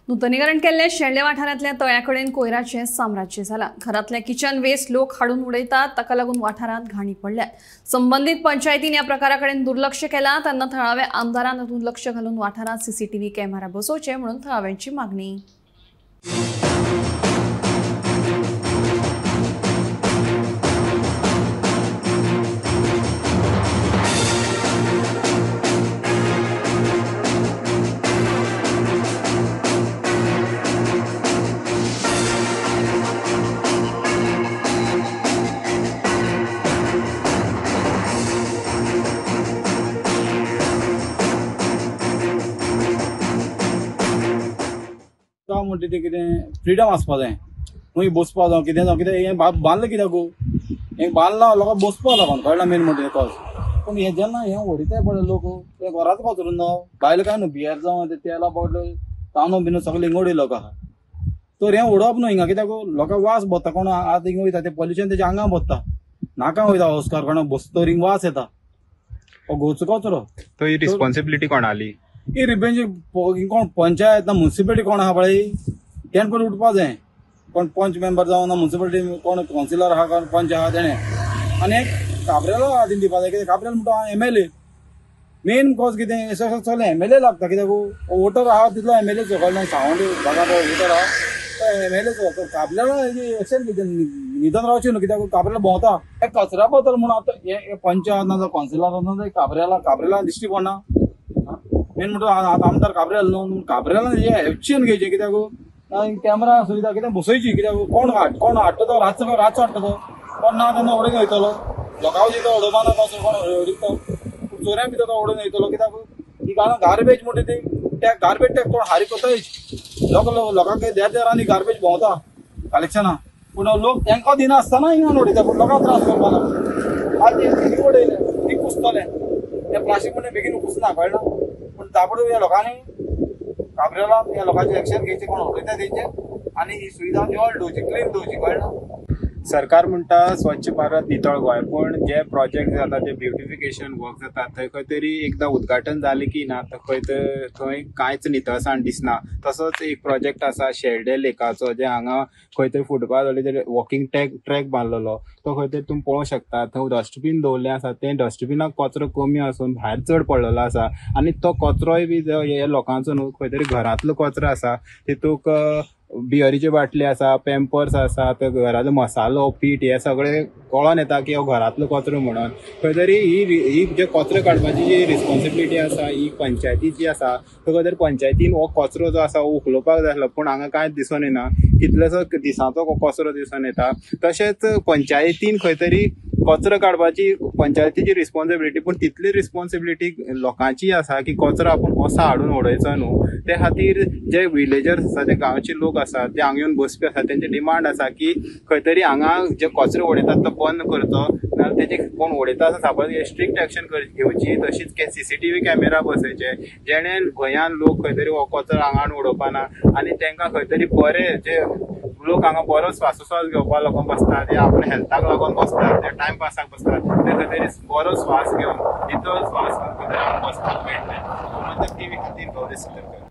नूतनीकरण केल्ले शेल्डें वाठारांतल्या तळ्या कडेन कोयराचें साम्राज्य जालां. घरांतले किचन वेस्ट लोक हाडून उडयतात, ताका लागून वाठारांत घाणी पडल्या. संबंदीत पंचायतीन ह्या प्रकारा कडेन दुर्लक्ष केलां. तेन्ना थळाव्या आमदारान तातूंत लक्ष घालून वाठारांत सीसीटीव्ही कॅमेरा बसोवचे म्हणून थळाव्यांची मागणी. म्हणटा तें कितें फ्रिडम आसपा जाय, खंय बसपा जावं कितें जावं कितें हें बांदलें कित्याक हें बांदलां लोकांक बसपा लागून कळ्ळें मेन म्हणटा तें कॉज. पूण हें जेन्ना हें उडयताय पळय लोक ते घराच कचरून ना भायलें कांय न्हू बियर जावं ते तेला बाटल्यो तांदूळ बिन सगळें हिंगा उडयलो लोक आहा. तर हें उडोवप न्हू हिंगा कित्याक लोकांक वास भरता, कोण आतां हिंगा वयता तें पोल्युशन तेच्या आंगां भरता, नाका वयता हौसकार कोण बसतर हिंगा वास येता हो गोचो कचरो. तो ही रिस्पॉन्सिबिलिटी कोणाली? ही रिबेंजी कोण पंचायत ना मुन्सिपालिटी कोण आहा पळय तेणें पयलीं उठपा जाय. कोण पंच मेंबर जावं ना मुन्सिपालिटी कोण कावन्सिलर आहा कोण पंच आहा तेणें आनी एक काब्रेलो हातीन दिवपा जाय. कित्याक काब्रेल म्हणटा एमएलए मेन कॉज कितें सगळें एमएलए लागता कित्याक वोटर आहा तितलो एमएलएचो कळ्ळें सावंड भागा पळय वोटर आहा तो एमएलएचो. तर काब्रेला एक्शन घेवचें न्हिदोन रावचें न्हू कित्याक काब्रेला भोंवता कचऱ्या बद्दल म्हणून आतां हे पंचायत ना जावं कावन्सिलर ना काब्रेला काब्रेला दिश्टी पडना. मेन म्हणटा आतां आमदार काब्रेल न्हू काब्रेलान हें एक्शन घेवचें कित्याक कॅमेरा सुविधा कितें बसयची कित्याक कोण हाड कोण हाडटा तो रातचो रातचो हाडटा तो कोण ना तेन्ना उडोवन वयतलो लोकां वयता उडोवपा ना कसो कोण उडयता चोऱ्यां भितर तो उडोवन वयतलो कित्याक ही गार्बेज म्हणटा ती त्या गार्बेज टॅक्स कोण हारी करतायच लोक लोकांक देर देरांनी गार्बेज भोंवता कलेक्शना पूण लोक तांकां दिनासतना हिंगा उडयता पूण लोकांक त्रास करपा लागता. आज ती उडयले ती कुसतलें तें प्लास्टीक म्हणजे बेगीन कुसना कळना. पूण ताबडतोब ह्या लोकांनी काब्रेला ह्या लोकांचे एक्शन घेवचें कोण उडयता तेंचे आनी ही सुविधा निवळ दवरची क्लीन दवरची कळना. सरकार म्हणटा स्वच्छ भारत नितळ गोंय, पूण जे प्रोजेक्ट जाता जे ब्युटिफिकेशन वर्क जाता थंय खंय तरी एकदां उद्घाटन जालें की ना खंय थंय कांयच नितळसाण दिसना. तसोच एक प्रोजेक्ट आसा शेल्डें लेकाचो, जे हांगा खंय तरी फुटपाथ जाल्यार वॉकिंग ट्रॅक बांदलेलो तो खंय तरी तुमी पळोवंक शकता. थंय डस्टबीन दवरलें आसा तें डस्टबिनाक कचरो कमी आसून भायर चड पडलेलो आसा आनी तो कचरोय बी हे लोकांचो न्हू खंय तरी घरांतलो कचरो आसा, तितूक बियरीच्यो बाटली आसा, पेम्पर्स आसा, ते घरांतलो मसालो पीठ हे सगळें कळोन येता की हो घरांतलो कचरो म्हणून. खंय तरी ही जे कचरो काडपाची जी रिस्पॉन्सिबिलिटी आसा ही पंचायतीची आसा. तो खंय तरी पंचायतीन हो कचरो जो आसा हो उखलोवपाक जाय आसलो पूण हांगा कांयच दिसून येना, कितलोसो दिसांचो कचरो दिसून येता. तशेंच पंचायतीन खंय तरी कचरो काडपाची पंचायतीची रिस्पॉन्सिबिलिटी पूण तितली रिस्पॉन्सिबिलिटी लोकांची आसा की कचरो आपूण असो हाडून उडयचो न्हू. ते खातीर जे विलेजर्स आसा, जे गांवचे लोक आसा, ते हांगा येवन बसपी आसा, तेंचे डिमांड आसा की खंय तरी हांगा जे कचरो उडयतात तो बंद करचो, नाजाल्यार तेजे कोण उडयता आसा सापद स्ट्रिक्ट एक्शन घेवची. तशीच सीसीटीव्ही कॅमेरा बसयचे जेणे भंयान लोक खंय तरी हो कचरो हांगा उडोवपा ना आनी तांकां खंय तरी बरे जे लोक हांगा बरो श्वासोश्वास घेवपाक लागून बसतात, ते आपल्या हेल्थाक लागून बसतात, ते टायमपासाक बसतात, ते खंय तरी बरो श्वास घेवन नितळ श्वास घेवन खंय तरी हांगा बसपाक मेळटलें. गोमंतक टीव्ही खातीर गौरी सुतरकर.